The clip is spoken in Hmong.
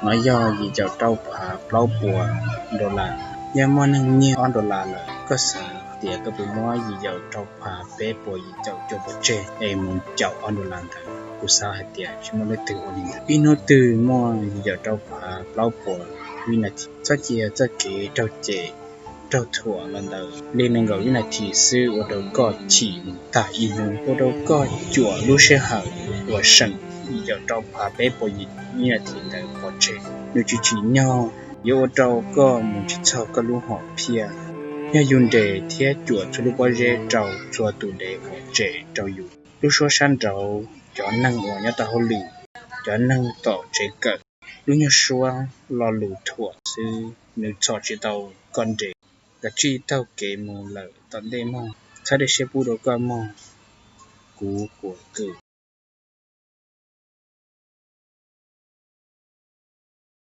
No yog yim caum rau phav plaub puas dollar. Yog muaj neeg nyiag ob dollar lawm, koj xav tias koj puas muab yim caum rau phav peb puas yim caum cuaj pua tseg es mus caum ob dollar ntawd? Kuv xav hais tias tsis muaj leej twg ua li ntawd. Ib hnub twg muaj yim caum rau phav plaub puas vib nas this, txhob cia txoj kev raug cem raug thuam los ntawd li nees nkaum vib nas this xwb ua rau koj chim mus tag ib hnub, ua rau koj cuam lub sij hawm uas seem yim caum rau phav peb puas yim vib nas this ntawd pov tseg. Nws tsis tsim nyog yuav ua rau koj mus tsis txog koj lub hom phiaj. Yog yus nres thiab cuam txhua lub pob zeb rau txhua tus dev uas tsem rau yus. Lub suab sab nraud, cov neeg uas nyob tau hauj lwm, cov neeg tom tsev kawm, lub nyuag suab lo lus thuam xwb nws txhom tsis tau koj nres. Kav tsij taug kev mus lawm tom ntej mog, txhob dej siab pub rau koj mog, kuv kuam kws.